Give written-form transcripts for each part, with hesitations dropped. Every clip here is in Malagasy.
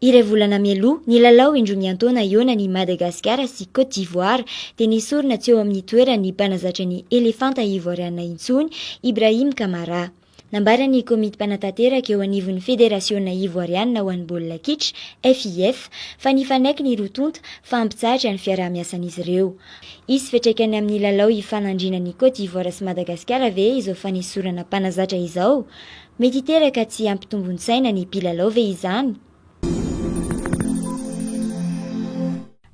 Iray volana mialoha ny lalao indroa miantaona hihaonan'i Madagasikara sy Côte d'Ivoire dia nesorina tsy eo amin'ny toeran'ny mpanazatra ny Elefanta Ivoariana intsony Ibrahim Camara. Nambaran'ny komity mpanatanteraka eo anivon'ny Federasiona Ivoariana ho an'ny baolina kitra, FIF, fa nifanaiky ny roa tonta fa hampitsahatra ny fiaraha-miasan'izy ireo. Hisy fiantraikany amin'ny lalao hifanandrinan'i Côte d'Ivoire sy Madagasikara ve izao fanesorana mpanazatra izao? Mety hiteraka tsy hampitombon-tsaina ny mpilalao ve izany?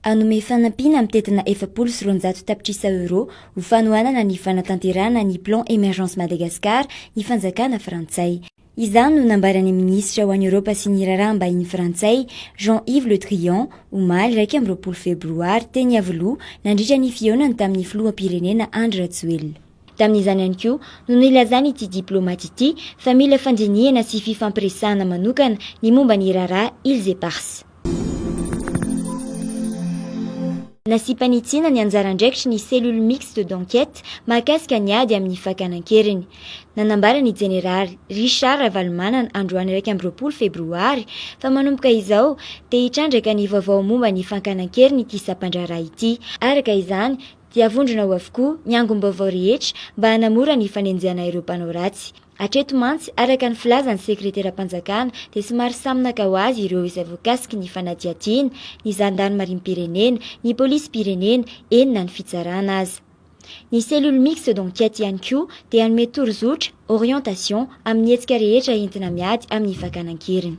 Hanome fanampiana mitentina 240 tapitrisa euros ho fanohanana ny fanatanterahana ny Plan Emergence Madagascar ny fanjakana frantsay. Izany no nambaran'ny minisitra ho an'i Eoropa sy ny raharaham-bahiny frantsay, Jean-Yves Le Drian, omaly 21 febroary, teny Iavoloha, nandritra ny fihaonany tamin'ny filoham-pirenena Andry Rajoelina. Tamin'izany ihany koa no nilazan'ity diplaomaty ity fa mila fandinihana sy fifampiresahana manokana ny momba ny raharaha Îles Éparses. Nasiam-panitsiana ny anjara andraikitry ny Cellule mixte d'enquête mahakasika ny ady amin'ny fakana an-keriny. Nanambara ny jeneraly Richard Ravalomanana androany 21 febroary fa manomboka izao dia hitrandraka ny vaovao momba ny fankana an-keriny ity sampandraharaha ity. Araka izany dia vondrona ao avokoa ny angom-baovao rehetra mba hanamora ny fanenjehana ireo mpanao ratsy. Hatreto mantsy, araka ny filazan'ny sekreteram-panjakana, dia somary samy naka ho azy ireo izay voakasiky ny fanadihadiana, ny zandarimariam-pirenena, ny polisim-pirenena, eny na ny fitsarana aza. Ny cellule mixte d'enquête ihany koa dia hanome torozotra, orientation, amin'ny hetsika rehetra entina miady amin'ny fakana an-keriny.